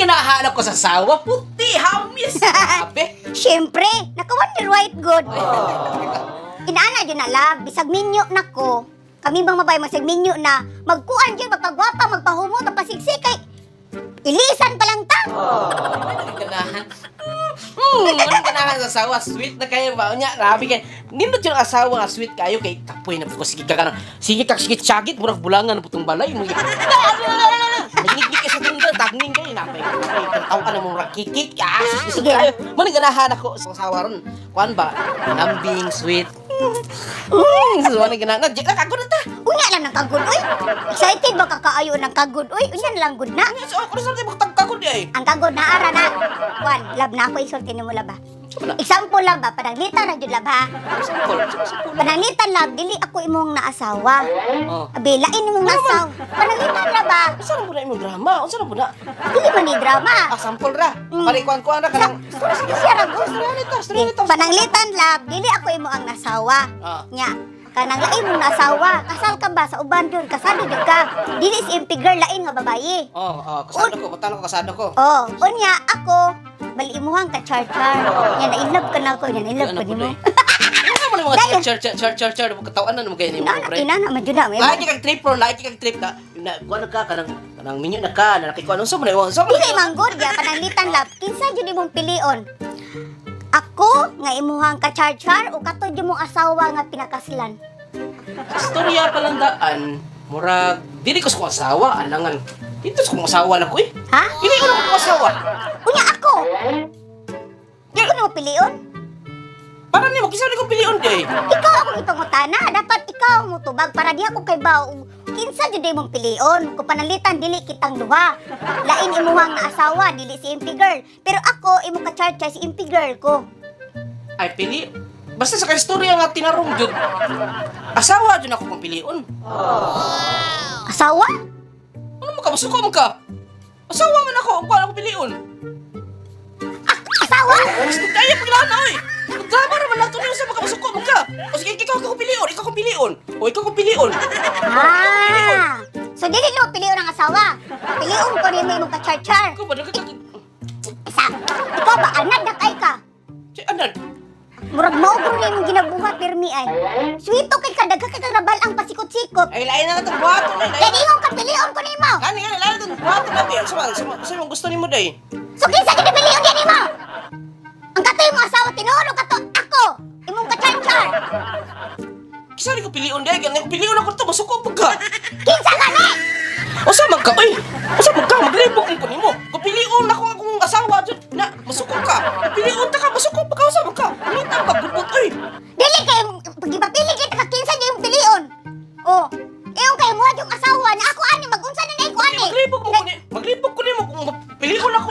ganahan ako sa asawa, puti, hamis. Grabe. Siyempre, naka Wonder White good. Inaana jud na love, bisag minyo nako. Kami bang mabay masag minyo na magkuan jud magpagwapa, magpahumot, magpasiksik kay ilisan pa lang ta. Anong ganahan? Anong ganahan sa asawa? Sweet na kayo ba? Unya, grabe kay. Nindot yung asawa nga sweet kayo kay kapoy na po ko. Sige ka ka na. Sige ka, sige tiyagit. Murag bulangan na putong balay. Nagigig ka sa tunda. Tagning kayo. Napay, napay. Tao ka na murag kikik. Ah, Sige. kayo. Manang ganahan ako sa asawa ron. Kuan ba? Lambing, sweet. So, anong ganahan? Nagkagod na ta. Unya lang ng kagod oy. Excited ba ka kaayo ng kagod oy? Unya na lang gud na. So, ako na sa magtagkagod ay. Ang kagod na ara na. Kuan, love na ako isulti nimo love ha. Example lang ba, pananglitan na jud love ha. Sample, sample. Pananglitan love, dili ako imong naasawa. Oh. Abi, lain imong naasawa. Pananglitan na ba? Unsa na po na imong drama? Unsa na po na? Dili man ni drama. Ah, sample ra. Pare kuan-kuan ra kanang Siya ra gud. Istorya nito, istorya nito. Pananglitan love, dili ako imo ang nasawa. Ah. Nya, kanang lain mong nasawa. Kasal ka ba sa uban jud? Kasado jud ka. Dili si MP girl lain nga babaye. Oh, kasado ko, butang ko kasado ko. Oh, unya ako bali imuhang ka char-char. Nya na in love ka na ako, nya na in love ko nimo. Ano mo mga Dahil- char char char char char katawan na mo kay nimo Inana, pre. inana man jud na. Lagi kag trip bro, lagi kag trip na. Na kuan ka kanang kanang minyo na ka, na nakikuan unsa mo na unsa mo. Dili man gud ya pananglitan love. Kinsa jud imong pilion? Ako nga imuhang ka char-char o kato jud mong asawa nga pinakaslan? Istorya pa lang daan. Murag dili ko sa kong asawa, alangan. Dito sa kong asawa lang ko eh. Ha? Dili ko na kong asawa. Unya ako. Ako na mo pilion? Para nimo kinsa ni ko pilion di ay. Ikaw akong ipangutana, dapat ikaw mo tubag para di ako kay bao. Kinsa jud imong pilion? Kung panalitan dili kitang duha. Lain imuhang naasawa, dili si MP girl. Pero ako imo ka char si MP girl ko. Ay pili. Basta sa istorya nga tinarong jud. Asawa jud ako kong pilion. Asawa? Ano mo ka masuko mo ka? Asawa man ako, ang kuan ako pilion. Ah, asawa? Gusto kaya paglaan na oy. Drama ra man lang to niyo sa makapasuko mo ka. O sige, ikaw ako pilion, ikaw ako pilion. O ikaw ako pilion. Ah. So dili mo pilion ang asawa. Pilion ko nimo imong ka char-char. Ikaw ba nagkakag Isa. Ikaw ba anad na kay ka? Si anan. Murag maugro na imong ginabuhat pirmi ay. Sweeto kay ka dagha kay ka ang pasikot-sikot. Ay lain na natong buhaton ay. Kaya ingon ka pilion ko nimo. Gani gani lain na itong buhaton na bi. Sa sa sa mong gusto nimo day. So kinsa gid pilion gyud nimo? Ang katoy mo asawa tinuod o kato ako. Imong ka-char-char. Kisa ni ko pilion day, gani ko pilion ako to masuko pag ka. Kinsa gani? Usa man ka oy. Usa man ka maglibog ko nimo. Ko pilion ako akong asawa jud na masuko ka. Ko pilion ta ka masuko pa ka usa man ka. Ngita ka gubot oy. Dili kay pagipapili kita ka kinsa gyud imong pilion. Oh, Iyon kay mo yung asawa na ako ani magunsa na nay ko ani. Maglibog mo ko ni, maglibog ko nimo kung pilion ako.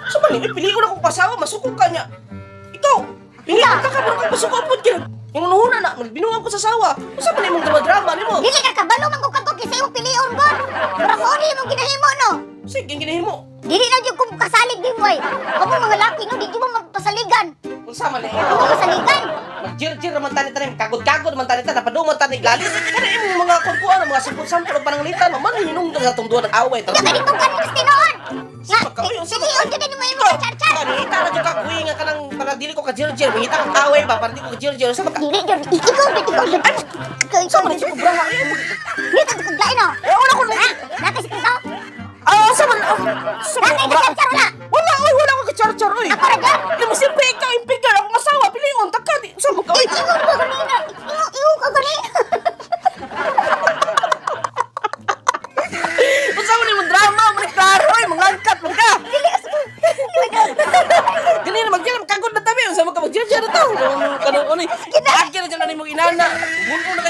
Sa man ni pilion ako asawa masuko ka niya. Ikaw, pilion ka ka murag ka masuko pud kay. Yung nuhuna na, binuang ko sa asawa. Usa man imong drama-drama nimo. Dili ka kabalo man ko kadto kinsa imong pilion god. Murag mo ni imong ginahimo no. Sige, ginahimo. Dili na jud ko kasalig nimo ay. Kamo mga laki no di jud mo magpasaligan. Unsa man ni? Di mo masaligan. Magjir-jir naman tani tani, kagod-kagod naman tani tani, napaduman tani lalis. Kana imong mga kuan mga sampol-sampol o pananglitan, man hinungdan sa atong duha ng away. Di ka dito kan mo tinuod. Nga, Sa ka- oy, unsa man- pilion jud nimo imong ka-char-char. Ikaw, na jud ka kuwi nga kanang para dili ko ka jir-jir, mangita kang away ba para dili ko ka jir-jir. Sa maka Dili jud ikaw jud ikaw jud. Ikaw Sa ikaw man jud. siya kubraha. Dili ka kuglain no. Eh, wala ko na. Ha? Naka si Kristo? Ah, sa man. Sa man Naka kubraha. ka-char-char wala. Wala oy, wala ko ka char-char oy. Ako ra jud. Di mo siyempre ikaw impigal akong asawa, pilion ta ka di. Sa man ka oy. Ingon ko ganina. Ingon ingon ka ganina. Unsa man imong drama, man ni klaro oy, mangangkat man ka. Gani na magyal kagod na tabi, unsa man ka magjir-jir na to. Kanang ano. Lagi na dyan na nimong inana. Gulo na